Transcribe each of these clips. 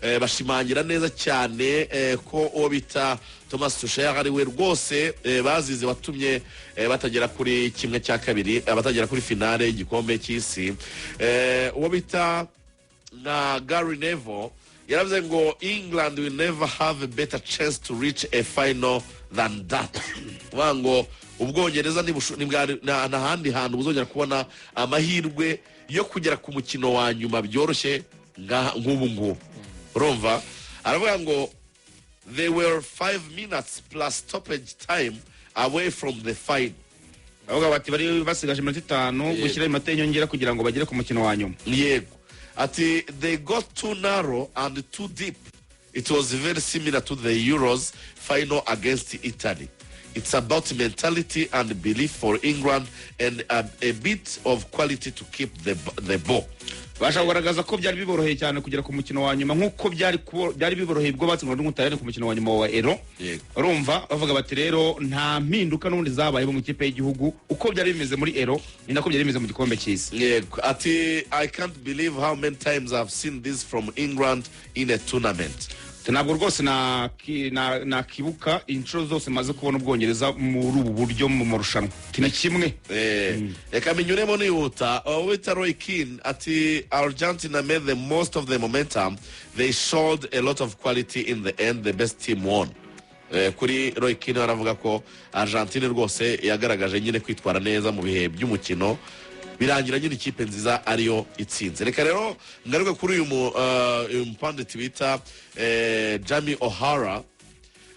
Bashimangira neza cyane ko uwo bita Thomas Tuchel ari we rwose bazize watumye batagera kuri kimwe cya kabiri, batagera kuri finale y'igikombe cy'isi. Uwo bita na Gary Neville yaravuze ngo "England will never have a better chance to reach a final than that." Kuvuga ngo Ubwongereza nta handi hantu buzongera kubona amahirwe yo kugera ku mukino wa nyuma byoroshye nk'ubu ngubu. Urumva, aravuga ngo "They were 5 minutes plus stoppage time away from the final." Bavuga bati bari basigaje iminota 5 gushyiraho iminota y'inyongera kugira ngo bagere ku mukino wa nyuma. Yego, ati "They got too narrow and too deep. It was very similar to the Euros final against Italy. It's about mentality and belief for England and a bit of quality to keep the ball." Bashaka kugaragaza ko byari biboroheye cyane kugera ku mukino wa nyuma nk'uko byari biboroheye ubwo batsindwa n'Umutaliyani ku mukino wa nyuma wa Euro. Urumva bavuga bati rero nta mpinduka n'ubundi zabayeho mu ikipe y'igihugu, uko byari bimeze muri Euro ni nako byari bimeze mu gikombe cy'isi. Yego, ati "I can't believe how many times I've seen this from England in a tournament." Ntabwo rwose nakibuka inshuro zose maze kubona Ubwongereza muri ubu buryo mu marushanwa. Ati ni kimwe. Reka minyuremo nihuta. Uwo bita Roy Keane ati "Argentina made the most of the momentum. They showed a lot of quality. In the end, the best team won." Kuri Roy Keane aravuga ko Argentine rwose yagaragaje nyine kwitwara neza mu bihe by'umukino, birangira nyine ikipe nziza ariyo itsinze. Reka rero ngaruke kuri uyu mupanditi bita Jamie O'Hara,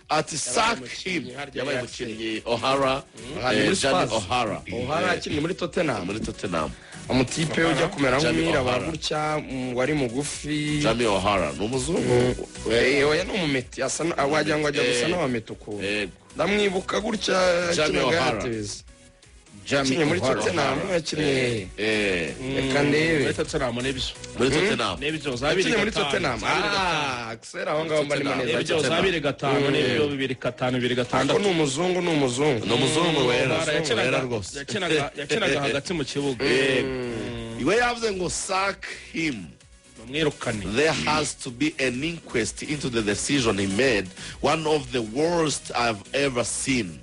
ati "Sack him." Umukinnyi harya Yabaye ya umukinnyi O'Hara, Ari muri Jamie Spurs. O'Hara. O'Hara yakinnye muri Tottenham. Muri Tottenham. Umutipe ujya kumera Jamie nk'umwirabura O'Hara. gutya, wari mugufi. Jamie O'Hara ni umuzungu. Oya, ni umumeti, asa wagira ngo ajya gusa n'abameti ukuntu. Ndamwibuka gutya. Jamie Yakinaga O'Hara. yateza. Jamie Yakinnye muri O'Hara. Tottenham, yakinnye, reka ndebe. Muri Tottenham nibyo. Muri Tottenham. Nibyo, za bibiri Yakinnye muri gatanu. Tottenham. Za bibiri gatanu. Ah, Axel, aho ngaho mba ndimo neza. Nibyo, za bibiri gatanu, nibyo, bibiri gatanu, bibiri Ariko gatandatu. ni umuzungu, ni umuzungu. Ni umuzungu wera. O'Hara Wera rwose. yakinaga hagati mu kibuga. Iwe yavuze ngo "Sack him." Bamwirukane. "There has to be an inquest into the decision he made, one of the worst I've ever seen."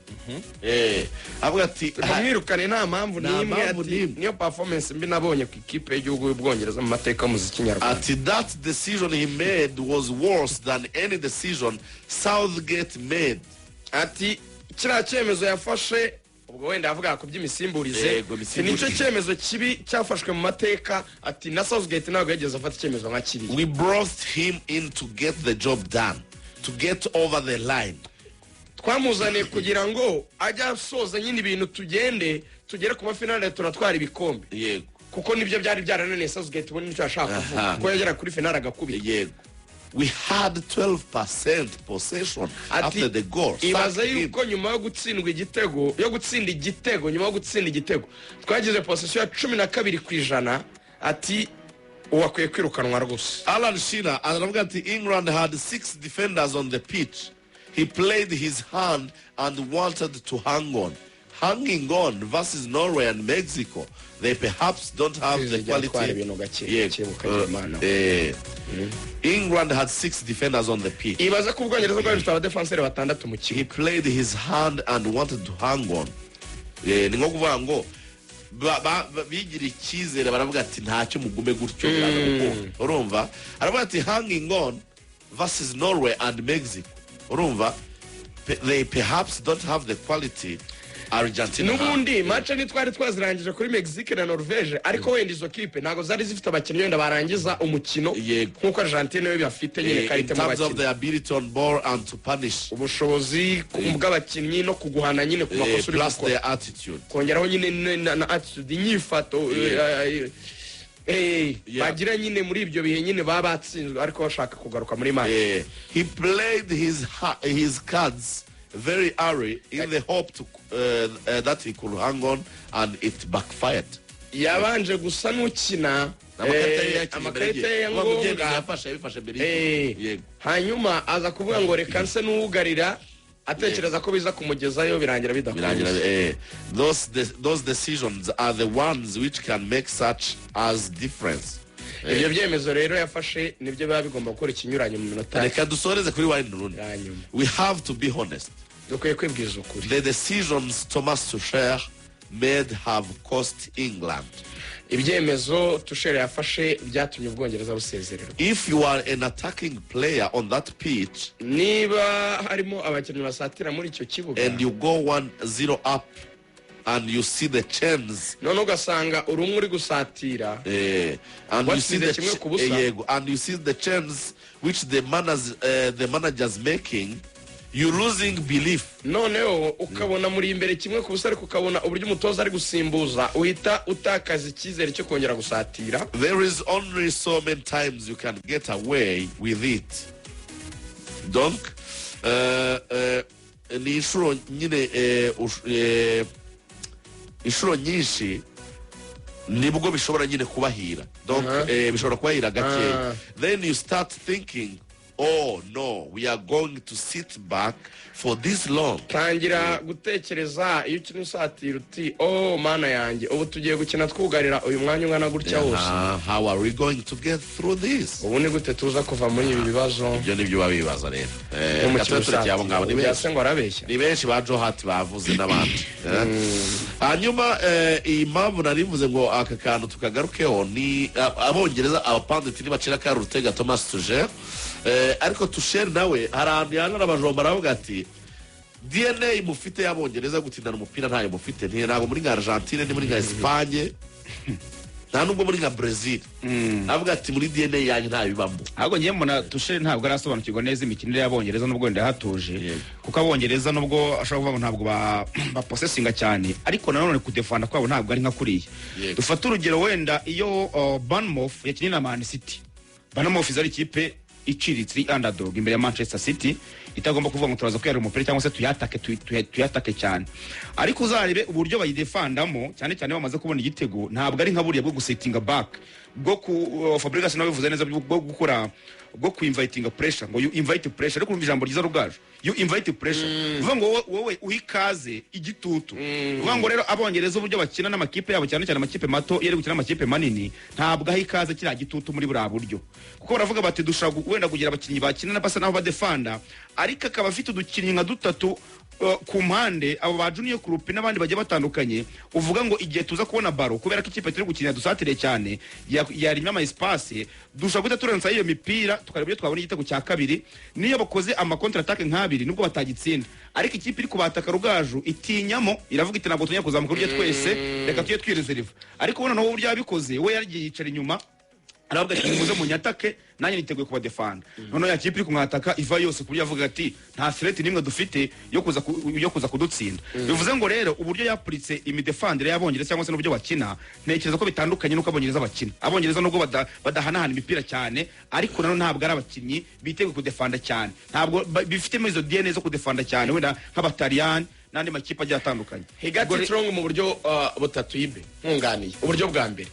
Avuga ati Bamwirukane, nta mpamvu Nta n'imwe. mpamvu Ati n'imwe. niyo performance mbi nabonye ku ikipe y'igihugu y'Ubwongereza mu mateka y'umuziki nyarwanda. Ati "That decision he made was worse than any decision Southgate made." Ati kiriya cyemezo yafashe, ubwo wenda yavuga ku by'imisimburize, Yego, ati imisimburize. nicyo cyemezo kibi cyafashwe mu mateka, ati na Southgate ntabwo yigeze afata icyemezo nka kiriya. "We brought him in to get the job done, to get over the line." Twamuzaniye kugira ngo ajye asoza nyine ibintu, tugende tugere ku mafinale, tunatwara ibikombe. Kuko nibyo byari byarananiye Southgate, ubundi nicyo yashaka kuvuga, kuko yagera kuri finale agakubita. Yego, "We had 12% possession Ati after the goal. Sack ibaze him." yuko nyuma yo gutsindwa igitego, yo gutsinda igitego, nyuma yo gutsinda igitego twagize possession ya 12%, ati ubu akwiye kwirukanwa rwose. Alan Shearer aravuga ati "England had six defenders on the pitch. He played his hand and wanted to hang on. Hanging on versus Norway and Mexico, they perhaps don't have the Kwizigera quality." atwara ibintu gake gake bukagira Imana. England had six defenders on the pitch. Ibaze ko Ubwongereza bwari bufite abadefanseri batandatu mu "He kibuga. played his hand and wanted to hang on." Ni nko kuvuga ngo bigira icyizere, baravuga ati ntacyo, mugume gutyo, biraza gukunda. Urumva, aravuga ati "Hanging on versus Norway and Mexico," urumva, "they perhaps don't have the quality Argentina have." N'ubundi match ntitwari twazirangije kuri Mexique na Norvege, ariko wenda izo kipe ntabwo zari zifite abakinnyi wenda barangiza umukino nk'uko Argentine yo bafite nyine In qualité mu terms of bakinnyi. the ability on ball and to punish. Ubushobozi bw'abakinnyi no kuguhana nyine ku makosa uri Plus gukora. their attitude. Kongeraho nyine na attitude, inyifato bagira nyine muri ibyo bihe nyine baba batsinzwe ariko bashaka kugaruka muri match. He played his cards very early in the hope that he could hang on, and it backfired. Yabanje gusa n'ukina Amakarita ye yakinnye mbere amakarita ye ya y'igihe. Kuvuga ngo ibyemezo ngombwa. yafashe yabifashe mbere y'igihe. Hanyuma aza kuvuga ngo reka nse n'uwugarira, atekereza ko biza kumugezayo, birangira Birangira, bidakunze. Those decisions are the ones which can make such as difference. Ibyo byemezo rero yafashe nibyo biba bigomba gukora ikinyuranyo mu minota Reka dusoreze kuri Wayne Rooney. ya nyuma. We have to be honest. Dukwiye kwibwiza ukuri. The decisions Thomas Tuchel made have cost England. Ibyemezo Tuchel yafashe byatumye Ubwongereza busezererwa. If you are an attacking player on that pitch Niba harimo abakinnyi basatira muri icyo kibuga and you go 1-0 up and you see the chance none ugasanga uri umwe uri gusatira and you see Watsinze the 1-0. Yego, and you see the chance which the managers making, you losing belief. Noneho ukabona muri imbere 1-0, ariko ukabona uburyo umutoza ari gusimbuza, uhita utakaza icyizere cyo kongera gusatira. There is only so many times you can get away with it. Donc ni inshuro nyine inshuro nyinshi nibwo bishobora nyine kubahira. Donc bishobora kubahira gakeya. Then you start thinking, "Oh no, we are going to sit back for this long." Tangira gutekereza iyo ukina usatira uti: "Oh Mana yanjye, ubu tugiye gukina twugarira uyu mwanya ungana gutya wose." How are we going to get through this? Ubu ni gute tuza kuva muri ibi bibazo? Ibyo nibyo babibaza rero. N'umukino Reka tube turekeye abo ngabo, ni usatira benshi. Se ngo arabeshya? Ni benshi ba Joe Hart bavuze n'abandi. Hanyuma iyi mpamvu nari mvuze ngo aka kantu tukagarukeho ni Abongereza, abapundit ntibacira kari urutega Thomas Tuchel. Ariko Tuchel nawe hari ahantu yaje arabajomba, aravuga ati: "DNA mufite y'Abongereza gutindana umupira ntayo mufite. Ntabwo muri nka Argentine, ni muri nka Espagne, nta nubwo muri nka Brazil." Avuga ati: "Muri DNA yanyu ntabibamo." Ahubwo ngiye mbona Tuchel ntabwo arasobanukirwa neza imikinire y'Abongereza, nubwo wenda yahatuje. Kuko Abongereza, nubwo ashobora kuvuga ngo ntabwo bapossessinga cyane, ariko nanone kudefanda kwabo ntabwo ari nka kuriya. Dufate urugero wenda iyo Bournemouth yakinnye na Man City. Bournemouth iza ari ikipe iciriritse, iri underdog imbere ya Manchester City, itagomba kuvuga ngo turaza kwiyarura umupira cyangwa se tuyatake, tuyatake cyane. Ariko uzarebe uburyo bayidefandamo, cyane cyane bamaze kubona igitego, ntabwo ari nka buriya bwo gusettinga back, bwo ku Fabregas nawe bivuze neza, bwo gukora, bwo kuinvitinga pressure, ngo you invite pressure. Ariko urumva ijambo ryiza, Rugaju, you invite pressure, uvuga ngo wowe uha ikaze igitutu. Uvuga ngo rero Abongereza uburyo bakina n'amakipe yabo, cyane cyane amakipe mato, iyo ari gukina n'amakipe manini, ntabwo aha ikaze kiriya gitutu muri buriya buryo, kuko baravuga bati dushobora wenda kugira abakinnyi bakina basa naho badefanda, ariko akaba afite udukinnyi nka dutatu ku mpande, abo ba Junior Kroupi n'abandi bagiye batandukanye, uvuga ngo igihe tuza kubona ballon, kubera ko ikipe turi gukina dusatire cyane, yarimo ama espace, dushobora guhita turenza iyo mipira, tukareba uburyo twabona igitego cya kabiri. Niyo bakoze ama contre attaque nk'abiri, nubwo batagitsinda, ariko ikipe iri kubataka, Rugaju, itinyamo, iravuga iti: "Ntabwo tujya kuzamuka urya twese, reka tujye twireserva." Ariko noneho uburyo yabikoze, we yaragiye yicara inyuma, aravuga ati: "Muze munyatake, nanjye niteguye kubadefanda." Noneho ya kipe iri kumwataka iva yose, ku buryo avuga ati: "Nta threat n'imwe dufite yo kuza kudutsinda." Bivuze ngo rero uburyo yapuritse imidefandire y'Abongereza cyangwa se n'uburyo bakina, ntekereza ko bitandukanye n'uko Abongereza bakina. Abongereza nubwo badahanahana imipira cyane, ariko nanone ntabwo ari abakinnyi biteguye kudefanda cyane, ntabwo bifitemo izo DNA zo kudefanda cyane wenda nk'Abataliyani n'andi makipe agiye atandukanye. He got Ubwo it wrong mu buryo butatu. Yibe nkunganiye, uburyo bwa mbere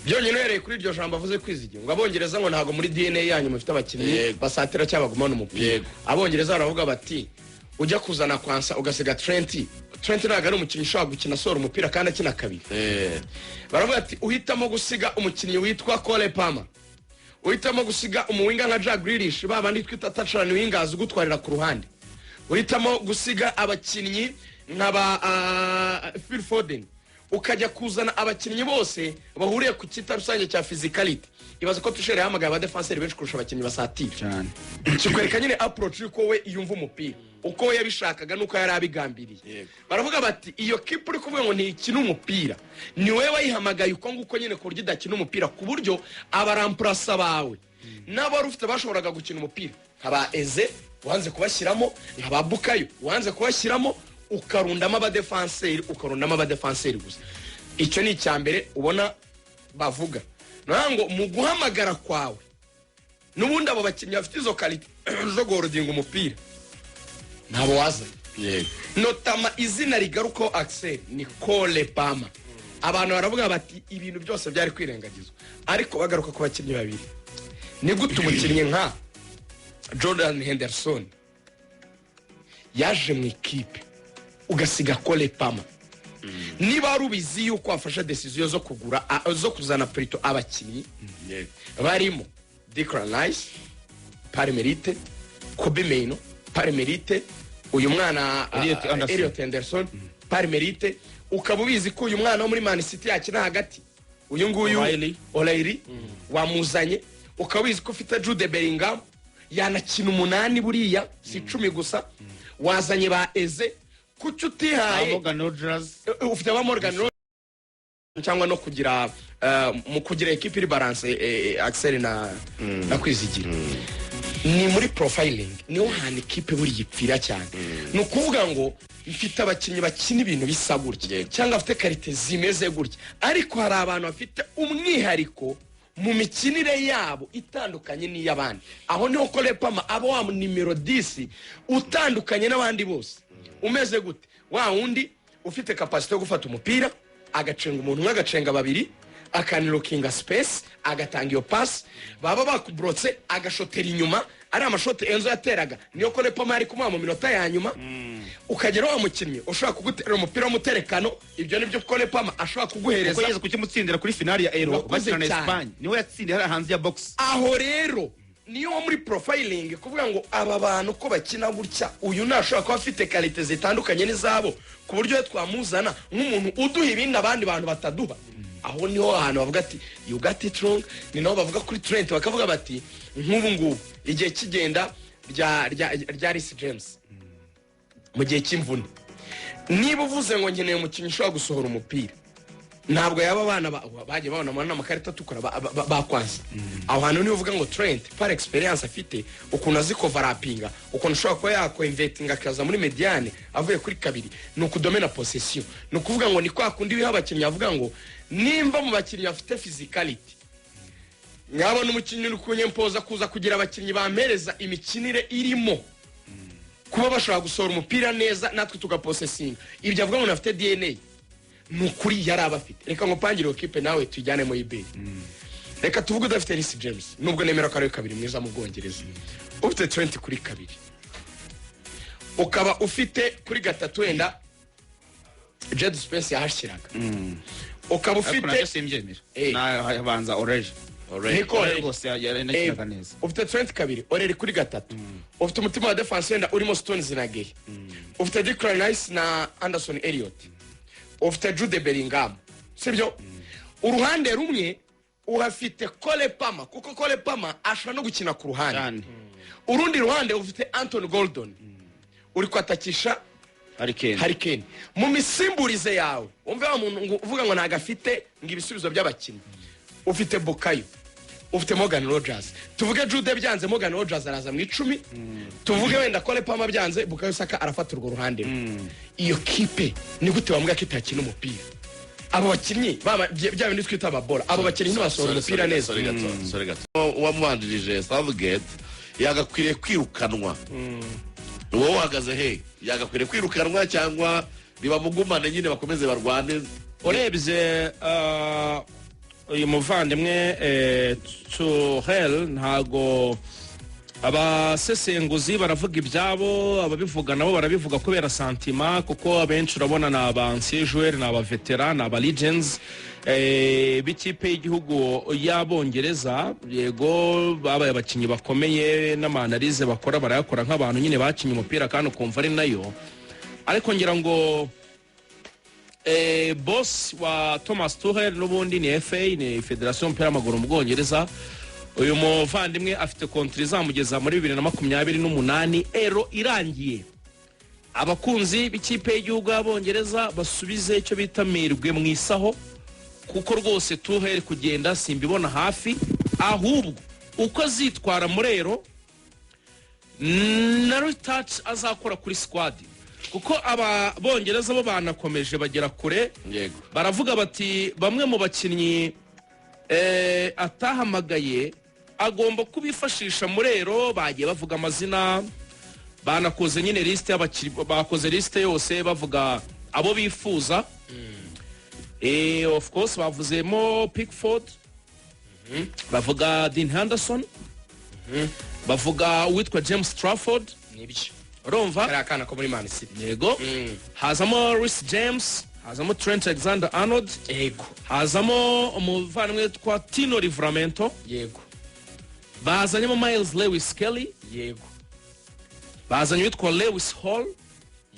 byonyine uhereye kuri iryo jambo avuze, Kwizigira, ngo Abongereza ngo ntabwo muri DNA yanyu mufite abakinnyi basatira cyangwa bagumana umupira. Abongereza baravuga bati: "Ujya kuzana Quansah ugasiga Trent. Trent ntabwo ari umukinnyi ushobora gukina asohora umupira kandi akina kabiri." Baravuga ati: "Uhitamo gusiga umukinnyi witwa Cole Palmer, uhitamo gusiga umuwinger nka Jack Grealish, ba bandi twita touchline wingers ugutwarira ku ruhande, uhitamo gusiga abakinnyi nka ba Phil Foden, ukajya kuzana abakinnyi bose bahuriye ku cyita rusange cya physicality." Ibaza ko Tuchel yahamagaye abadefanseri benshi kurusha abakinnyi basatira. Cyane. Kikwereka nyine approach y'uko we yumva umupira, uko we yabishakaga n'uko yari abigambiriye. Baravuga bati: "Iyo kipe uri kuvuga ngo ntikina umupira, ni wowe wayihamagaye uko nguko nyine, ku buryo idakina umupira, ku buryo abaremplaçants bawe n'abo wari ufite bashoboraga gukina umupira, nka ba Eze wanze kubashyiramo, nka ba Bukayo wanze kubashyiramo, ukarundamo abadefanseri, ukarundamo abadefanseri gusa." Icyo ni icya mbere ubona bavuga. Ni ukuvuga ngo mu guhamagara kwawe n'ubundi abo bakinnyi bafite izo qualité zo guholdinga umupira ntabo wazanye. Notamment izina rigarukaho, Axel, ni Cole Palmer. Abantu baravuga bati ibintu byose byari kwirengagizwa, ariko bagaruka ku bakinnyi babiri. Ni gute umukinnyi nka Jordan Henderson yaje mu ikipe, ugasiga Cole Palmer? Niba wari ubizi yuko wafashe décision zo kugura, zo kuzana plutôt abakinnyi barimo Declan Rice par mérite, Kobbie Mainoo par mérite, uyu mwana Elliot Anderson. Elliot Anderson par mérite, ukaba ubizi ko uyu mwana wo muri Man City yakina hagati, uyu nguyu O'Reilly. O'Reilly wamuzanye, ukaba ubizi ko ufite Jude Bellingham yanakina umunani, buriya si 10 gusa, wazanye ba Eze, kuki utihaye Morgan Rogers? Ufite ba Morgan Rogers, cyangwa no kugira mu kugira ekipi iri balance, Axel na Kwizigira, ni muri profiling niho hantu ikipe buriya ipfira cyane. Ni ukuvuga ngo mfite abakinnyi bakina ibintu bisa gutya cyangwa bafite qualité zimeze gutya, ariko hari abantu bafite umwihariko mu mikinire yabo itandukanye n'iy'abandi. Aho niho Cole Palmer aba wa nimero 10 utandukanye n'abandi bose. Umeze gute? Wa wundi ufite capacité yo gufata umupira, agacenga umuntu umwe, agacenga babiri, akanilokinga space, agatanga iyo pasi, baba bakuburotse agashotera inyuma. Ari amashote Enzo yateraga niyo Cole Palmer yari kumuha mu minota ya nyuma. Ukagera wa mukinnyi ushobora kugutera umupira w'umuterekano, ibyo nibyo Cole Palmer ashobora kuguhereza. Kuko yageze kukimutsindira kuri finali ya Euro Urakoze bakina na cyane. Espagne, niwe yatsindiye hariya hanze ya box. Aho rero niyo muri profiling, kuvuga ngo aba bantu ko bakina gutya, uyu ntashobora kuba afite qualité zitandukanye n'izabo, ku buryo iyo twamuzana nk'umuntu uduha ibindi abandi bantu bataduha. Aho niho hantu bavuga ati "You got it wrong." Ni naho bavuga kuri Trent, bakavuga bati nk'ubu ngubu igihe kigenda rya Reece James mu gihe cy'imvune, niba uvuze ngo nkeneye umukinnyi ushobora gusohora umupira, ntabwo yaba abana bagiye babona n'amakarita atukura bakwanze. Aho hantu niho uvuga ngo Trent, par expérience afite, ukuntu azi kovarapinga, ukuntu ushobora kuba yakoinvetinga akaza muri médiane avuye kuri kabiri, ni ukudomena possession. Ni ukuvuga ngo ni kwa kundi wiha abakinnyi, avuga ngo nimba mu bakinnyi bafite physicality nkabona umukinnyi uri kunyempoza kuza kugira abakinnyi bampereza imikinire irimo kuba bashobora gusohora umupira neza, natwe tugaposesinga. Ibyo avuga ngo nafite DNA, ni ukuri yari abafite. Reka ngo pangire kipe nawe tuyijyane muri iberi. Reka tuvuge udafite Reece James, nubwo nemera ko ari we kabiri mwiza mu Bwongereza, ufite Trent kuri kabiri, ukaba ufite kuri gatatu wenda Djed Spence yahashyiraga, ukaba Ariko ufite nabyo simbyemera. Nabanza O'Reilly. Niko O'Reilly rwose yarakinaga neza. Ufite Trent kabiri, O'Reilly kuri gatatu, ufite umutima wa defense wenda urimo Stones na Guehi, ufite Declan Rice na Anderson Elliot, ufite Jude Bellingham, sibyo? Uruhande rumwe uhafite Cole Palmer, kuko Cole Palmer ashobora no gukina ku ruhande. Cyane. Urundi ruhande ufite Anthony Gordon uri kwatakisha Harry Kane. Harry Kane. Mu misimburize yawe, wumve wa muntu ngo uvuga ngo ntabwo afite ngo ibisubizo by'abakinnyi, ufite Bukayo, ufite Morgan Rogers. Tuvuge Jude byanze, Morgan Rogers araza mu 10. Tuvuge wenda Cole Palmer byanze, Bukayo Saka arafata urwo ruhande rwe. Iyo kipe ni gute wambwira ko itakina umupira? Abo bakinnyi bya bindi twita ababora, abo bakinnyi ntibasohora umupira neza. Sorry gato, sorry gato. Uwamubanjirije Southgate yagakwiriye kwirukanwa. Wowe uhagaze he? Yagakwiriye kwirukanwa cyangwa nibamugumane nyine bakomeze barwane? Urebye uyu muvandimwe Tuchel, ntago abasesenguzi baravuga ibyabo, ababivuga nabo barabivuga kubera sentiment, kuko abenshi urabona ni aba anciens joueurs, ni aba vétérans, ni aba legends b'ikipe y'igihugu y'Abongereza. Yego, babaye abakinnyi bakomeye, n'ama analyse bakora barayakora nk'abantu nyine bakinnye umupira, kandi ukumva ari nayo. Ariko ngira ngo boss wa Thomas Tuchel n'ubundi ni FA, ni Federasiyo y'umupira w'amaguru mu Bwongereza. Uyu muvandimwe afite contrat izamugeza muri 2028 Euro irangiye. Abakunzi b'ikipe y'igihugu y'Abongereza basubize icyo bita mirwe mu isaho, kuko rwose Tuchel kugenda simbibona hafi. Ahubwo uko azitwara muri Euro na retouch azakora kuri squad, kuko aba Bongereza bo banakomeje bagera kure. Baravuga bati bamwe mu bakinnyi atahamagaye agomba kubifashisha muri Euro. Bagiye bavuga amazina, banakoze nyine liste y'abakinnyi, bakoze liste yose bavuga abo bifuza. Of course bavuzemo Pickford, bavuga Dean Henderson, bavuga uwitwa James Trafford. Nibyo. Urumva? Kariya kana ko muri Man City. Yego. Hazamo Reece James. Hazamo Trent Alexander Arnold. Hazamo umuvandimwe witwa Tino Livramento. Bazanyemo Myles Lewis Skelly. Bazanye uwitwa Lewis Hall.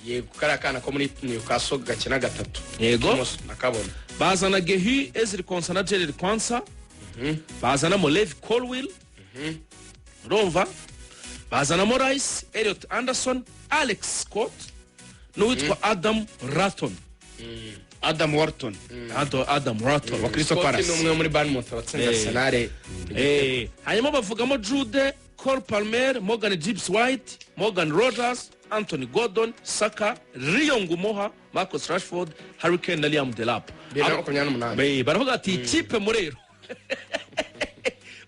Yego, kariya kana ko muri Newcastle gakina gatatu. K'imoso, nakabona. Bazana Guehi, Ezri Konsa na Jarell Quansah. Bazanamo Levi Colwill, urumva, bazanamo Rice, Elliot Anderson, Alex Scott n'uwitwa Adam Wharton. Adam Wharton. Adam Wharton Wa Crystal Scott Palace. ni umwe muri Bournemouth watsinze Arsenal. Hanyuma bavugamo Jude, Cole Palmer, Morgan Gibbs White, Morgan Rogers, Anthony Gordon, Saka, Rio Ngumoha, Marcus Rashford, Harry Kane na Liam Delap. 2028. Baravuga ati ikipe murero,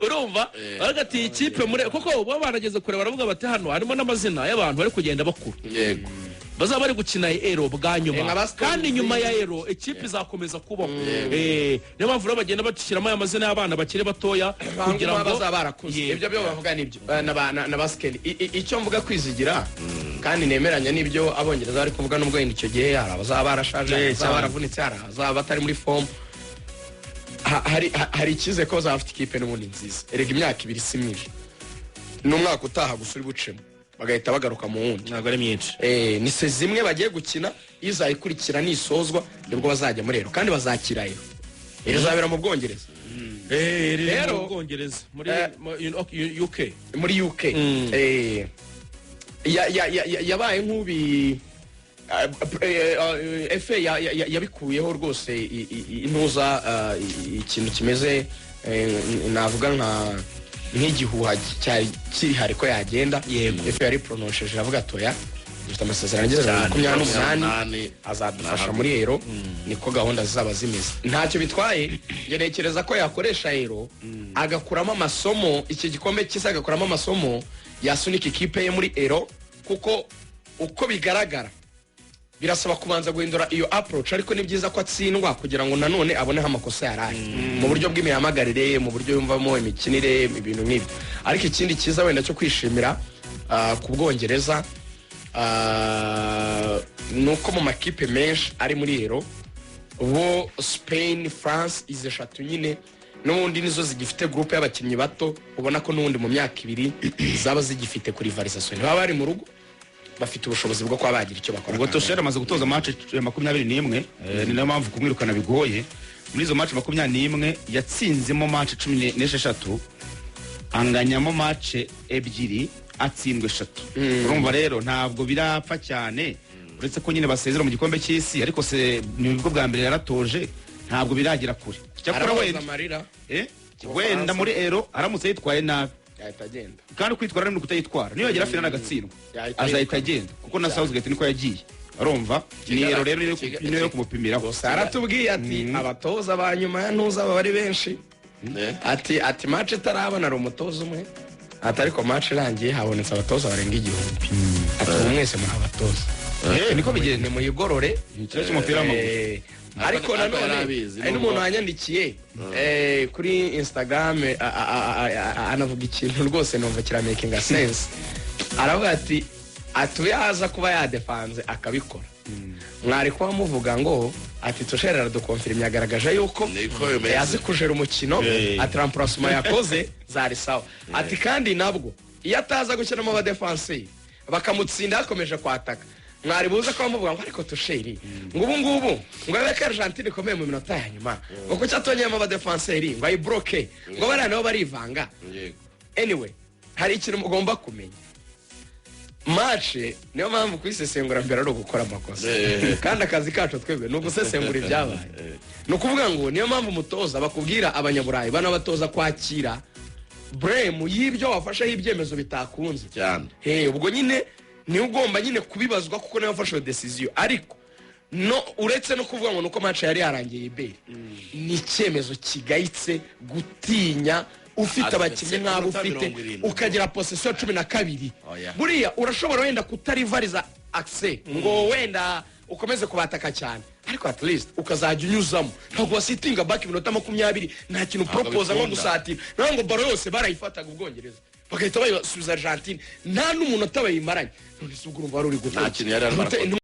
urumva, baravuga ati ikipe murero kuko bo barageze kure, baravuga bati hano harimo n'amazina y'abantu bari kugenda bakura, bazaba bari gukina Euro bwa nyuma. Nka ba Stones. Kandi nyuma ya Euro ikipe izakomeza kubaho. Niyo mpamvu rero bagenda bashyiramo aya mazina y'abana bakiri batoya kugira ngo bazaba barakuze. Ibyo byo bavuga nibyo. Na ba Skelly. Icyo mvuga kwizigira kandi nemeranya n'ibyo Abongereza bari kuvuga, nubwo wenda icyo gihe hari abazaba barashaje, hari abazaba baravunitse, hari abazaba batari muri forme. Hari icyizere ko bazaba bafite ikipe n'ubundi nziza. Erega imyaka 2 si myinshi, n'umwaka utaha gusa uri bucemo bagahita bagaruka mu wundi. Ntabwo ari myinshi. Ni se zimwe bagiye gukina, izayikurikira nisozwa nibwo bazajya muri Euro, kandi bazakira Euro. Iri izabera mu Bwongereza. Riri Rero- mu Bwongereza, muri UK. Muri UK. Yabaye nk'ubi FA yabikuyeho rwose intuza, ikintu kimeze, navuga nk'igihuha cyari kihari ko yagenda. FA yari prononceje, iravuga atoya dufite amasezerano ageze na 28, azadufasha muri Euro, niko gahunda zizaba zimeze. Ntacyo bitwaye, njye ntekereza ko yakoresha Euro agakuramo amasomo, iki gikombe cy'isi agakuramo amasomo yasunika ikipe ye muri Euro, kuko uko bigaragara birasaba kubanza guhindura iyo approach. Ariko ni byiza ko atsindwa kugira ngo nanone aboneho amakosa yaraye mu buryo bw'imihamagarire, mu buryo yumvamo imikinire, ibintu nk'ibyo. Ariko ikindi cyiza wenda cyo kwishimira ku Bwongereza, ni uko mu makipe menshi ari muri Euro, bo Spain, France, izi eshatu nyine n'ubundi nizo zigifite groupe y'abakinnyi bato, ubona ko n'ubundi mu myaka 2 zaba zigifite kuri rivalisation, ntibaba bari mu rugo, bafite ubushobozi bwo kuba bagira icyo bakora. Ubwo Tuchel amaze gutoza match 21, ni nayo mpamvu kumwirukana bigoye. Muri izo match 21 yatsinzemo match 16, anganyamo match 2, atsindwa 3. Urumva rero ntabwo birapfa cyane, uretse ko nyine basezera mu gikombe cy'isi, ariko se nibwo bwa mbere yaratoje, ntabwo biragera kure. Cyakora Arabaza wenda amarira. Wenda muri Euro aramutse yitwaye nabi yahita agenda. Kandi kwitwara ni ukutayitwara, niyo yagera finale agatsindwa Yahita azahita yirukana. agenda, kuko na Southgate niko yagiye. Urumva ni Euro rero niyo yo kumupimiraho. Gusa aratubwiye ati abatoza ba nyuma ya ntuza baba ari benshi, ati match itarabona ari umutoza umwe, ati ariko match irangiye habonetse abatoza barenga 1000, ati ubu mwese muri abatoza. Niko bigenda. Nimuyigorore. Ikibazo cy'umupira w'amaguru. Ariko Ariko nanone yarabizi, hari n'umuntu wanyandikiye kuri Instagram, anavuga ikintu rwose numva kiramakinga sense. Aravuga ati atuye aza kuba yadefanze akabikora, mwari kuba muvuga ngo ati Tuchel aradukonfirimye, yagaragaje yuko Niko bimeze. yazi kujera umukino, ati remplacement yakoze zari sawa, ati kandi nabwo iyo ataza gushyiramo abadefanseri bakamutsinda yakomeje kwataka, mwari buze ko bamuvuga ngo ariko Tuchel ngo ubu ngubu ngo abe ko Argentine ikomeye mu minota ya nyuma, ngo kuki atongeyemo abadefanseri ngo ayibroke, ngo bariya nabo barivanga. Anyway, hari ikintu mugomba kumenya: match niyo mpamvu kuyisesengura mbere ari ugukora amakosa, kandi akazi kacu twebwe ni ugusesengura ibyabaye. Ni ukuvuga ngo niyo mpamvu umutoza bakubwira, Abanyaburayi banabatoza kwakira blame y'ibyo wafasheho ibyemezo bitakunze. Cyane. He, ubwo nyine niwe ugomba nyine kubibazwa kuko niwe wafashe iyo decision. Ariko no uretse no kuvuga ngo nuko match yari yarangiye, iberi ni icyemezo kigayitse gutinya ufite Ati, abakinnyi nk'abo iminota ufite, 70. ukagira possession 12. Oya. Buriya urashobora wenda kutarivariza akise ngo wenda ukomeze kubataka cyane, ariko at least ukazajya unyuzamo. Ntabwo wasitinga back iminota 20 nta kintu Ntabwo proposa nko bikunda. gusatira naho ngo ballon yose barayifataga Ubwongereza bagahita bayisubiza Argentine, nta n'umunota bayimaranye. None se ubwo urumva wari uri gukora Nta kintu yari arimo Nute- arakora.